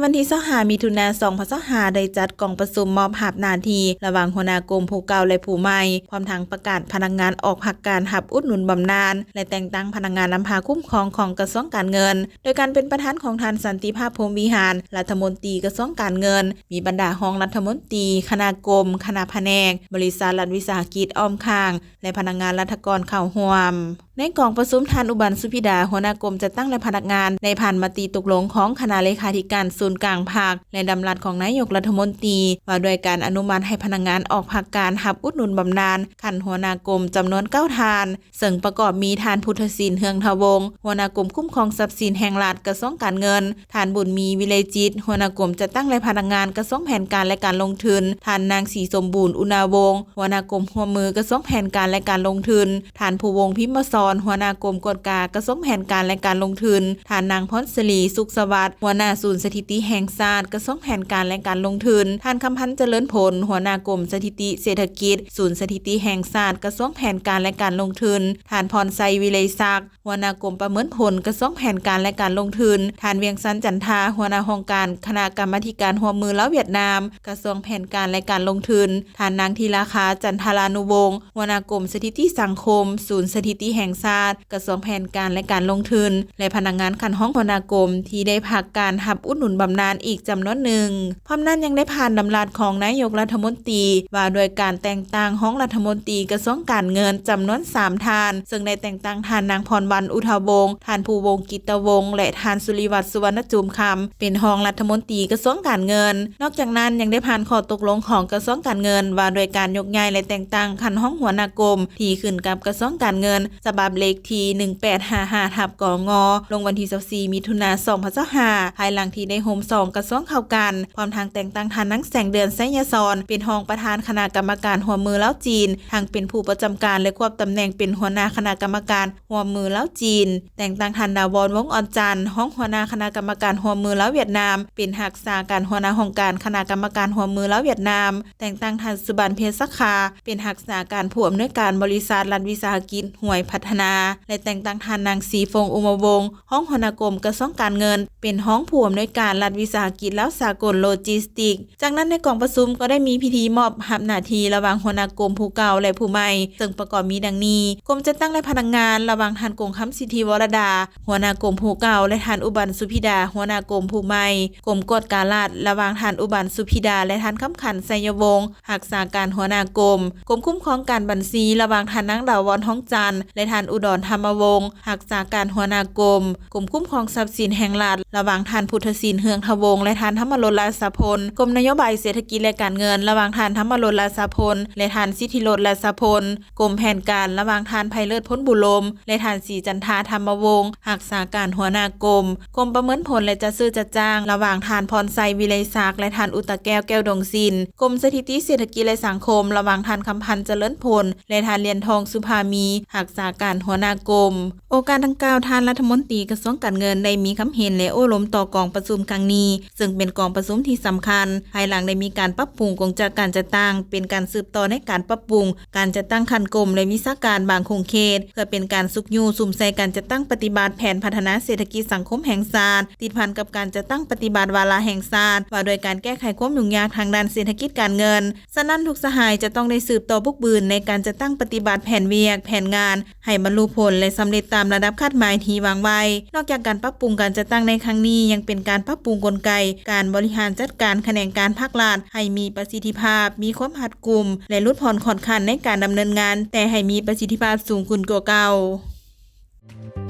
ວັນທີຊາວຫ້າ ມິຖຸນາ ສອງພັນຊາວຫ້າ ໄດ້ຈັດກອງປະຊຸມມອບຮັບໜ້າທີ່ລະຫວ່າງຫົວໜ້າກົມຜູ້ເກົ່າ ແລະ ຜູ້ໃໝ່, ພ້ອມທັງປະກາດພະນັກງານອອກພັກການຮັບອຸດໜູນບຳນານ ແລະ ແຕ່ງຕັ້ງພະນັກງານນຳພາຄຸ້ມຄອງຂອງກະຊວງການເງິນ, ໂດຍການເປັນປະທານຂອງທ່ານ ສັນຕິພາບ ພົມວິຫານ ລັດຖະມົນຕີກະຊວງການເງິນ, ມີບັນດາຮອງລັດຖະມົນຕີ, ຄະນະກົມ, ຄະນະພະແນກ, ບໍລິສັດລັດວິສາຫະກິດອ້ອມຂ້າງ ແລະ ພະນັກງານລັດຖະກອນເຂົ້າຮ່ວມ. ໃນກອງປະຊຸມ, ທ່ານ ອຸບັນ ສຸພິດາ ຫົວໜ້າກົມຈັດຕັ້ງ ແລະ ພະນັກງານ ໄດ້ຜ່ານມະຕິຕົກລົງຂອງຄະນະເລຂາທິການສູນກາງພັກ ແລະ ດຳລັດຂອງນາຍົກລັດຖະມົນຕີ ວ່າດ້ວຍການອະນຸມັດໃຫ້ພະນັກງານອອກພັກການຮັບອຸດໜູນບຳນານຂັ້ນຫົວໜ້າກົມຈຳນວນເກົ້າທ່ານ, ເຊິ່ງປະກອບມີ ທ່ານ ພຸດທະສິນ ເຮືອງທະວົງ ຫົວໜ້າກົມຄຸ້ມຄອງຊັບສິນແຫ່ງລັດ ກະຊວງການເງິນ, ທ່ານ ບຸນມີ ວິໄລຈິດ ຫົວໜ້າກົມຈັດຕັ້ງ ແລະ ພະນັກງານກະຊວງແຜນການ ແລະ ການລົງທຶນ, ທ່ານ ນາງ ສີສົມບູນ ອຸນາວົງ ຫົວໜ້າກົມຮ່ວມມືກະຊວງແຜນການ ແລະ ການລົງທຶນ, ທ່ານ ພູວົງ ພິມມະສອນ ຫົວໜ້າກົມກວດກາກະຊວງແຜນການ ແລະ ການລົງທຶນ, ທ່ານ ນາງ ພອນສະລີ ສຸກສະຫວັດ ຫົວໜ້າສູນສະຖິຕິແຫ່ງຊາດ ກະຊວງແຜນການ ແລະ ການລົງທຶນ, ທ່ານ ຄຳພັນ ຈະເລີນຜົນ ຫົວໜ້າກົມສະຖິຕິເສດຖະກິດ ສູນສະຖິຕິແຫ່ງຊາດ ກະຊວງແຜນການ ແລະ ການລົງທຶນ, ທ່ານ ພອນໄຊ ວິໄລສັກ ຫົວໜ້າກົມປະເມີນຜົນ ກະຊວງແຜນການ ແລະ ການລົງທຶນ, ທ່ານ ວຽງຊັນ ຈັນທາ ຫົວໜ້າຫ້ອງການຄະນະກຳມາທິການຮ່ວມມືລາວຫວຽດນາມ ກະຊວງແຜນການ ແລະ ການລົງທຶນ, ທ່ານ ນາງ ທີລາຄາ ຈັນທະລານຸວົງ ຫົວໜ້າກົມສະຖິຕິສັງຄົມ ສູນສະຖິຕິແຫ່ງຊາດ ກະຊວງແຜນການ ແລະ ການລົງທຶນ ແລະ ພະນັກງານຂັ້ນຮອງຫົວໜ້າກົມທີ່ໄດ້ພັກການຮັບອຸດໜູນບຳນານອີກຈຳນວນໜຶ່ງ. ພ້ອມນັ້ນຍັງໄດ້ຜ່ານດຳລັດຂອງນາຍົກລັດຖະມົນຕີ ວ່າດ້ວຍການແຕ່ງຕັ້ງຮອງລັດຖະມົນຕີກະຊວງການເງິນຈຳນວນສາມທ່ານ, ເຊິ່ງໄດ້ແຕ່ງຕັ້ງທ່ານ ນາງ ພອນວັນ ອຸທະວົງ, ທ່ານ ພູວົງ ກິດຕະວົງ ແລະ ທ່ານ ສຸລິວັດ ສຸວັນນະຈູມຄຳ ເປັນຮອງລັດຖະມົນຕີກະຊວງການເງິນ. ນອກຈາກນັ້ນຍັງໄດ້ຜ່ານຂໍ້ຕົກລົງຂອງກະຊວງການເງິນ ວ່າດ້ວຍການຍົກຍ້າຍ ແລະ ແຕ່ງຕັ້ງຂັ້ນຮອງຫົວໜ້າກົມ ທີ່ຂຶ້ນກັບກະຊວງການເງິນ ສະບັບເລກທີ ໜຶ່ງແປດຫ້າຫ້າ ທັບ ກງ ລົງວັນທີຊາວສີ່ ມິຖຸນາ ສອງພັນຊາວຫ້າ ພາຍຫຼັງທີ່ໄດ້ໂຮມສອງກະຊວງເຂົ້າກັນ, ພ້ອມທັງແຕ່ງຕັ້ງທ່ານ ນາງ ແສງເດືອນ ໄຊຍະສອນ ເປັນຮອງປະທານຄະນະກຳມະການຮ່ວມມືລາວ-ຈີນ, ທັງເປັນຜູ້ປະຈຳການ ແລະ ຄວບຕຳແໜ່ງເປັນຫົວໜ້າຄະນະກຳມະການຮ່ວມມືລາວ-ຈີນ, ແຕ່ງຕັ້ງທ່ານ ດາວອນ ວົງອອນຈັນ ຮອງຫົວໜ້າຄະນະກຳມະການຮ່ວມມືລາວ-ຫວຽດນາມ ເປັນຮັກສາການຫົວໜ້າຫ້ອງການຄະນະກຳມະການຮ່ວມມືລາວ-ຫວຽດນາມ, ແຕ່ງຕັ້ງທ່ານ ສຸບັນ ເພຊະຄາ ເປັນຮັກສາການຜູ້ອຳນວຍການບໍລິສັດລັດວິສາຫະກິດຫວຍພັດທະນາ ແລະ ແຕ່ງຕັ້ງທ່ານ ນາງ ສີຟົງ ອຸມະວົງ ຮອງຫົວໜ້າກົມກະຊວງການເງິນ ເປັນຮອງຜູ້ອຳນວຍການລັດວິສາຫະກິດລາວສາກົນໂລຈິສຕິກ. ຈາກນັ້ນໃນກອງປະຊຸມກໍໄດ້ມີພິທີມອບຮັບໜ້າທີ່ລະຫວ່າງຫົວໜ້າກົມຜູ້ເກົ່າ ແລະ ຜູ້ໃໝ່, ເຊິ່ງປະກອບມີດັ່ງນີ້: ກົມຈັດຕັ້ງ ແລະ ພະນັກງານ, ລະຫວ່າງທ່ານ ກົງຄຳ ສິດທິວໍລະດາ ຫົວໜ້າກົມຜູ້ເກົ່າ ແລະ ທ່ານ ອຸບັນ ສຸພິດາ ຫົວໜ້າກົມຜູ້ໃໝ່, ກົມກວດກາລັດ, ລະຫວ່າງທ່ານ ອຸບັນ ສຸພິດາ ແລະ ທ່ານ ຄຳຂັນ ໄຊຍະວົງ ຮັກສາການຫົວໜ້າກົມ, ກົມຄຸ້ມຄອງການບັນຊີ ລະຫວ່າງທ່ານ ນາງ ດາວອນ ທອງຈັນ ແລະ ທ່ານ ອຸດອນ ທຳມະວົງ ຮັກສາການຫົວໜ້າກົມ, ກົມຄຸ້ມຄອງຊັບສິນແຫ່ງລັດ ລະຫວ່າງທ່ານ ພຸດທະສິນ ເຮືອງທະວົງ ແລະ ທ່ານ ທຳມະລົດ ລາຊະພົນ, ກົມນະໂຍບາຍເສດຖະກິດ ແລະ ການເງິນ ລະຫວ່າງທ່ານ ທຳມະລົດ ລາຊະພົນ ແລະ ທ່ານ ສິດທິໂລດ ລາຊະພົນ, ກົມແຜນການ ລະຫວ່າງທ່ານ ໄພເລີດ ພົນບຸລົມ ແລະ ທ່ານ ສີຈັນທາ ທຳມະວົງ ຮັກສາການຫົວໜ້າກົມ, ກົມປະເມີນຜົນ ແລະ ຈັດຊື້ຈັດຈ້າງ ລະຫວ່າງທ່ານ ພອນໄຊ ວິໄລສັກ ແລະ ທ່ານ ອຸດຕະແກ້ວ ແກ້ວດົງສິນ, ກົມສະຖິຕິເສດຖະກິດ ແລະ ສັງຄົມ ລະຫວ່າງທ່ານ ຄຳພັນ ຈະເລີນຜົນ ແລະ ທ່ານ ຫຼຽນທອງ ສຸພາມີ ຮັກສາການຫົວໜ້າກົມ. ໂອກາດດັ່ງກ່າວ, ທ່ານລັດຖະມົນຕີກະຊວງການເງິນໄດ້ມີຄຳເຫັນ ແລະ ໂອ້ລົມຕໍ່ກອງປະຊຸມຄັ້ງນີ້, ເຊິ່ງເປັນກອງປະຊຸມທີ່ສຳຄັນ ພາຍຫຼັງໄດ້ມີການປັບປຸງກົງຈັກການຈັດຕັ້ງ, ເປັນການສືບຕໍ່ໃນການປັບປຸງການຈັດຕັ້ງຂັ້ນກົມ ແລະ ວິຊາການບາງຂົງເຂດ, ເພື່ອເປັນການຊຸກຍູ້ສຸມໃສ່ການຈັດຕັ້ງປະຕິບັດແຜນພັດທະນາເສດຖະກິດສັງຄົມແຫ່ງຊາດ, ຕິດພັນກັບການຈັດຕັ້ງປະຕິບັດວາລະແຫ່ງຊາດ ວ່າດ້ວຍການແກ້ໄຂຄວາມຫຍຸ້ງຍາກທາງດ້ານເສດຖະກິດການເງິນ. ສະນັ້ນ, ທຸກສະຫາຍຈະຕ້ອງໄດ້ສືບຕໍ່ບຸກບືນໃນການຈັດຕັ້ງປະຕິບັດແຜນວຽກ, ແຜນງານ ໃຫ້ບັນລຸຜົນ ແລະ ສຳເລັດຕາມລະດັບຄາດໝາຍທີ່ວາງໄວ້. ນອກຈາກການປັບປຸງການຈັດຕັ້ງໃນຄັ້ງນີ້, ຍັງເປັນການປັບປຸງກົນໄກການບໍລິຫານຈັດການຂະແໜງການພາກລັດ ໃຫ້ມີປະສິດທິພາບ, ມີຄວາມຮັດກຸມ ແລະ ຫຼຸດຜ່ອນຂອດຂັ້ນໃນການດຳເນີນງານ, ແຕ່ໃຫ້ມີປະສິດທິພາບສູງຂຶ້ນກວ່າເກົ່າ.